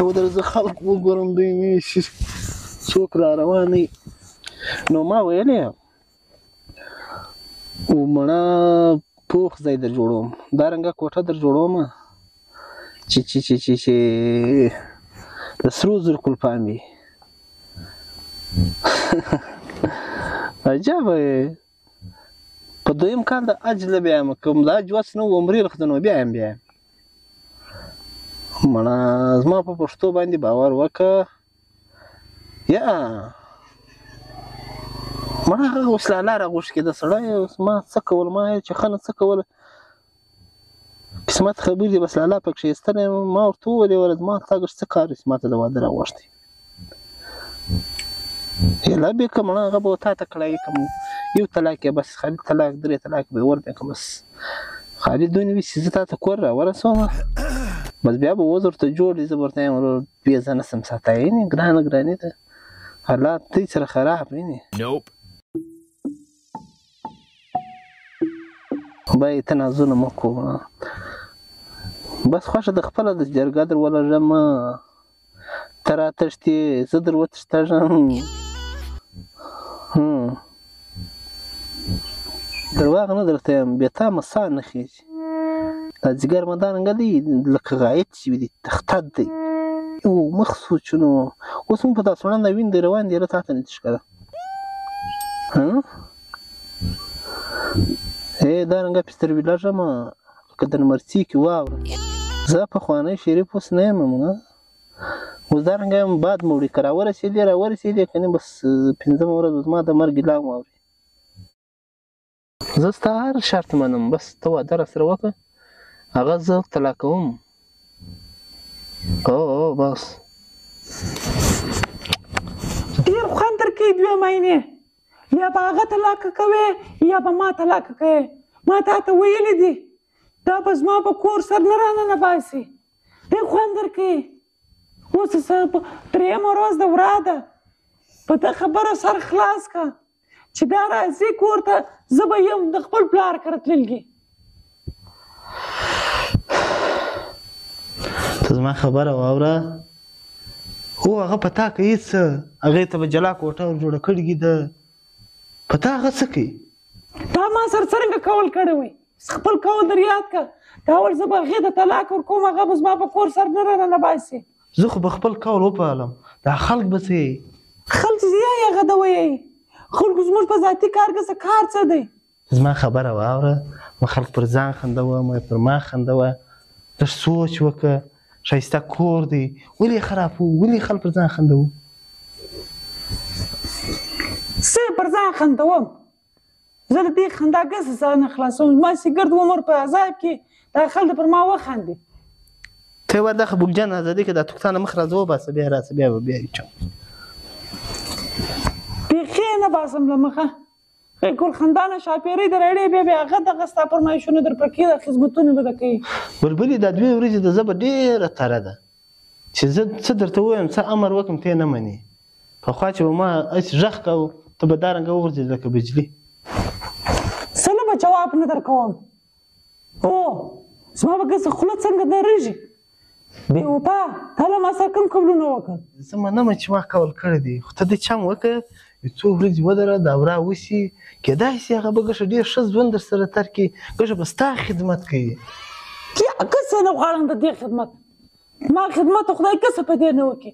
ته ودره، زه خلک وګورم، دوی مې چې څوک را روان وي. نو ما ویلې او مڼه پوخ ځای در جوړوم، دا رنګه کوټه در جوړوم چې چې چې چې چې د سرو زرو کلپان وي. عجبه یې. په دویم کال د حج له بیا یم، کوم د حج وس نه و، عمرې له نو بیا یم. بیا مڼه زما په پښتو باندې باور وکړه. یا مړه هغه اوس لالا راغوښت کېده سړی. اوس ما څه کول؟ ما یې چې ښه نه څه کوله، قسمت خبرې دي. بس لالا پکښې ایستلی یم. ما ورته وویل یوه ورځ ما تا څه کار چې ما ته د واده راغوښتی؟ هیله به که مړه هغه به تا ته کړی کوم یو طلاق یې بس خالي طلاق درې طلاق به یې ورکړم که بس خالي دونې وي چې زه تا ته کور راورسوم، بس بیا به وز ورته جوړ دی. زه به ورته وایم ورور بیا زه نه سم ساتی، یعنې ګرانه ګراني ده، حالات دی سره خراب. یعنې باید ته نازونه مه کوه، بس خوښه د خپله د جرګه در ولږم، ته راتښتې زه در وتښتېږم. درواغ نه درته یم، بې تا مه ساه نه خېژي. دا ځیګر مه دارنګه دی لکه غایط چې وي دی، تخته دی یو مخ سوچونو. اوس مونږ په دا سوړنده وین دی روان دی، تا ته نه دي ښکاره. ای دارنګه پې سترګې لږه لکه د نمرڅي کې واوره. زه پخوانی شریف اوس نه یم، اوس دارنګه یم باد مې وړي. که راورسېدې راورسېدې، که نه بس پنځمه ورځ زما د مرګ اعلان واوري. زه ستا هر شرط منم، بس ته واده راسره وکړه، هغه زه طلاقوم. او بس ډېر خوند درکوي دوې ماینې، یا به هغه طلاقه کوې یا به ما طلاقه کوې. ما تا ته ویلي دي دا به زما په کور سر نه راننه باسي. ډېر خوند درکوي. اوس درېیمه ورځ د ورا ده، په ده خبره سر خلاص که چې بیا راځي کور ته، زه به یم د خپل پلار کره تللي. ته زما خبره واوره. هو هغه په تا کوي څه؟ هغې ته به جلا کوټه ور جوړه کړې ده، په تا هغه څه کوي؟ تا ما سره څرنګه کول کړی وی؟ خپل کول در یاد که. دا ول زه به هغې ته طلاق ورکوم، هغه به زما په کور سر نه راننه باسي. زه خو به خپل قول وپالم، دا خلک به څه وایي؟ خلک چې وایي هغه ده وایي. خلکو زموږ په ذاتي کار کې څه کار څه دی؟ زما خبره واوره، ما خلک پر ځان خندوه، ما پر ما خندوه. لږ سوچ وکړه، ښایسته کور دی، ولې یې خرابوو؟ ولې خلک پر ځان خندوو؟ زه یې پر ځان خندوم، زه له دې خندا ګسه ځان نه خلاصوم. زما چې ګرد عمر په عذاب کې دا خلک پر ما وخاندي. ته ور دغه بوګجان ازادي که دا توکتانه مخ راځه وباسه، بیا راسه، بیا به بیا یې چم بیخي یې نه باسم له مخه. ګل خندانه شاپېرۍ در اړې، بیا بیا هغه دغه ستا فرمایشونه در پکې د خدمتونه به کوي. بلبلې دا دوې ورځې د زبه ډېره تره ده چې زه څه درته ووایم، څه امر وکړم ته یې نه منې. پخوا چې به ما هسې غږ کاوه ته به دا رنګه وغورځېدې لکه بجلي. څه له به جواب نه درکوم. او زما به ګسه خوله څنګه درېږي؟ بې وفا تا له ما سره کوم قولونه وکړل؟ زه منم چې ما قول کړی دی، خو ته د چم وکړه، یو څو ورځې ودره، دا ورا وسي، کېدای شي هغه به ګښه ډېر ښه ژوند در سره تر کړي، ګښه به ستا خدمت کوي. کسه نه غواړم د دې خدمت، ما خدمت خدای کسه په دې نه وکړي.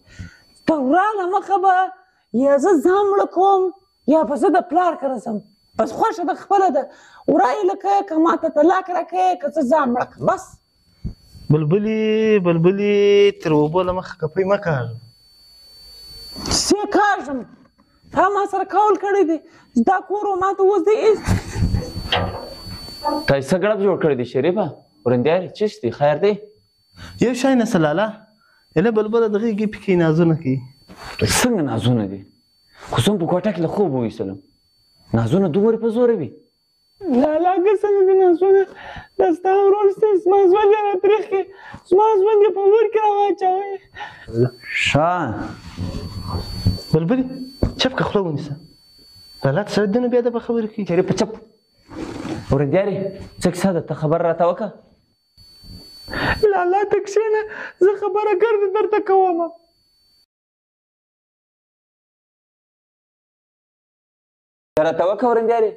د ورا له مخه به یا زه ځان مړه کوم یا به زه د پلار کره ځم. بس خوښه د خپله ده، ورا یې لکه که ما ته طلاق راکوې که زه ځان مړه کړم بس. بلبلې بلبلې تر اوبو له مخه کپۍ مه کاږه. څه کاږم؟ تا ما سره قول کړی دی، دا کور ما ته اوس دی هېڅ. تا څه ګړب جوړ کړی دی شریفه؟ ورندیارې چش دی، خیر دی؟ یو شی نسه لالا، اله بلبله د غېږې پکې نازونه کوي. څنګه نازونه دي؟ خو زه هم په کوټه کې له خوبه وایستلم، نازونه دومره په زوره وي. لالا ګسه مې دي نازونه، دا ستا ورور سي، زما ژوند یې راتریخ کړي، زما ژوند یې په اور کې راواچوی. ښه بلبلې چپ که خوله ونیسه، لالا ته سړی دونه بېادبه خبرې کوي. شریفه چپ. ورندیارې څه کیسه ده؟ ته خبره راته وکړه. لالا ته کښېنه، زه خبره ګرده درته کوم. راته وکړه ورندیارې،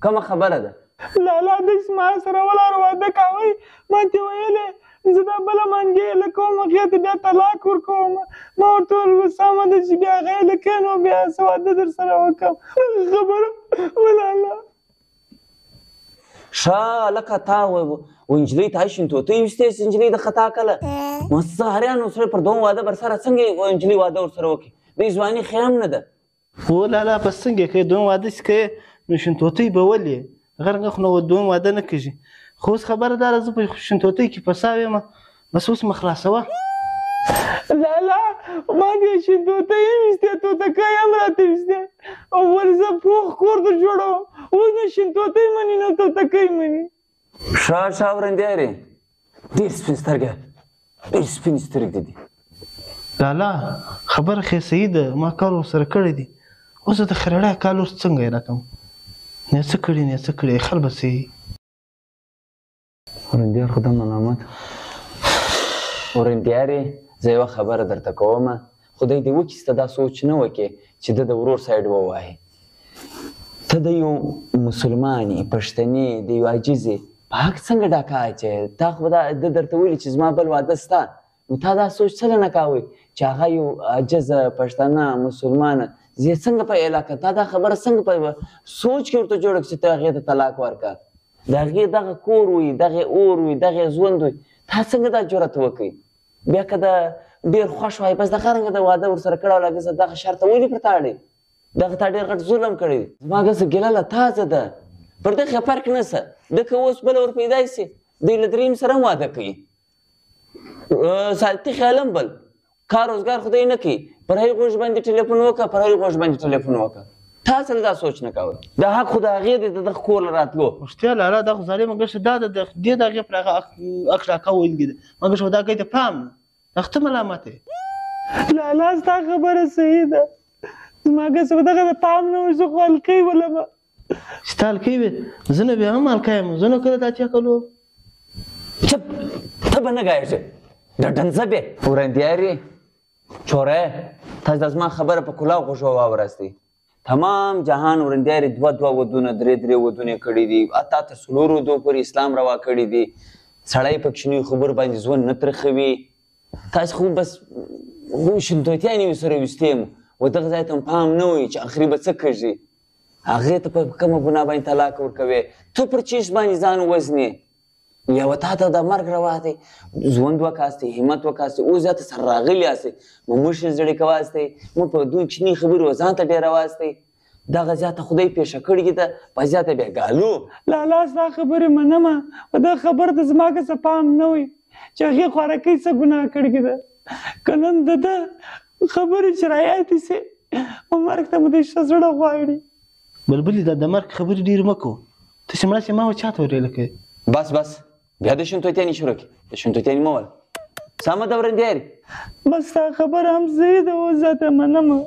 کومه خبره ده؟ لالا دی چې ما سره ولاړ واده کوی، ما ته ویلې زه دا بله منګې ایله کوم، هغې ته بیا طلاق ورکوم. ما ورته وویل سمه ده چې بیا هغه ایله کوې نو بیا څه واده در سره وکړم. خبره ولالا. ښه هلکه، تا و نجلۍ ته شین طوطی ویستې چې نجلۍ د خطا کله ما څه حیران سړی پر دوم واده بر سره څنګه نجلۍ واده ورسره وکړي؟ دی ځواني ښې هم نه ده. هو لالا، بس څنګه کوې دوم واده چې کوې نو شین طوطی به ولې غرنګه خو نو دوم واده نه کېږي. خو اوس خبره دا ده زه په شین طوطی کې پساو یم، بس اوس مې خلاصوه. لالا ما دې شین طوطی هم ویستې، توتکۍ هم راته ویستې، او ولې زه پوخ کور در جوړوم، اوس نه شین طوطی مني نه توتکۍ مني. ښه ښه ورندیارې، ډېر سپین سترګه، ډېر سپینې سترګې دي. لالا خبره خو یې صحیح ده، ما کار ورسره کړی دی. اوس د خرړی کال اوس څنګه یې راکړم؟ نه څه کړي نه څه کړي، خل به صحیح. ورندیار خو دا ملامت. ورندیارې زه یوه خبره درته کومه، خدای دې وکړي چې ته دا سوچ نه وکړې چې ده د ورور سایډ ووهې. ته د یو مسلمان یې، پښتنې، د یو عاجزې په حق څنګه ډاکه اچوې؟ تا خو دا ده درته ویلي چې زما بل واده سته، نو تا دا سوچ څه نه کاوی چې هغه یو عاجزه پښتنه مسلمانه زه یې څنګه په علاقه؟ تا دا خبره څنګه په سوچ کې ورته جوړه کړه چې ته هغې ته طلاق ورکړه؟ د هغې دغه کور وي، دغه اور وي، دغه ژوند وي، تا څنګه دا جرأت وکړي؟ بیا که د ډېر خوښ وای بس دغه رنګه د واده ورسره کړی وای، لکه دغه شرط ولې پر تا اړوي؟ دغه تا ډېر غټ ظلم کړی دی. زما ګسه ګیله له تازه ده، پر دغه فرق نه سه. ده که اوس بله ور پیدا سي، دوی له درېیم سره هم واده کوي. ساتي خیال هم بل کار روزګار خدای نه کوي. پر هغې غوږ باندې ټلیفون وکړه، پر هغې غوږ باندې ټلیفون وکړه. تا څه دا سوچ نه کاوه؟ دا حق خو د هغې دی د دغه کور له راتلو. رښتیا لالا، دا خو ظالمه ګشه دا ده، دې د هغې پر هغه حق ډاکه ویلي ده، مګر خو دا ګۍ ته پام نه، دا خو ته ملامت یې. لالا ستا خبره صحیح ده، زما ګسه به دغه د پام نه و، زه خو هلکۍ ولمه. چې ته هلکۍ وې، زه نو بیا هم هلکی یم، زه نو کله دا چا کولو؟ چپ، ته به نه ګایږې، د ډنځه بې. ورندیارې چوره، تاسو د زما خبره په کلاو غوږو واورستئ. تمام جهان ورندیارې دوه دوه ودونه، درې درې ودونه یې کړي دي، حتی تر څلورو ودو پورې اسلام روا کړي دي. سړی په کوچنیو خبرو باندې ژوند نه ترخوي. تاسو خو بس شینتوتیانې مې سره ویستې یم، و دغه ځای ته مې پام نه وي چې اخري به څه کږي. هغې ته په کومه ګناه باندې طلاق ورکوې؟ ته پر چیش باندې ځان وژنې؟ یوه تا ته د مرګ روا دی. ژوند وکاستئ، همت وکاستئ، اوس زیاته سره راغلي یاستئ، مو مشر زړه کواستئ، مو په دوی کوچنۍ خبرې و ځان ته ډېره واستئ. دغه زیاته خدای پېښه کړې ده، په زیاته بیا ګالو. لالا ستا خبرې منمه، خو دا خبره ته زما که څه پام نه وي چې هغې خوارکۍ څه ګناه کړې ده. که نن د ده خبرې چې رایادې سي، مرګ ته مو دې ښه زړه غواړي. بلبلې دا د مرګ خبرې ډېرې مه کوه، ته چې مړه شې ما و چا ته ورېله کوې؟ بس بس بیا د شینتوتیانې شروع کړې، د شینتوتیانې مه وله. سمه ده ورندیارې؟ بس ستا خبره هم صحیح ده، اوس زه ته منمه.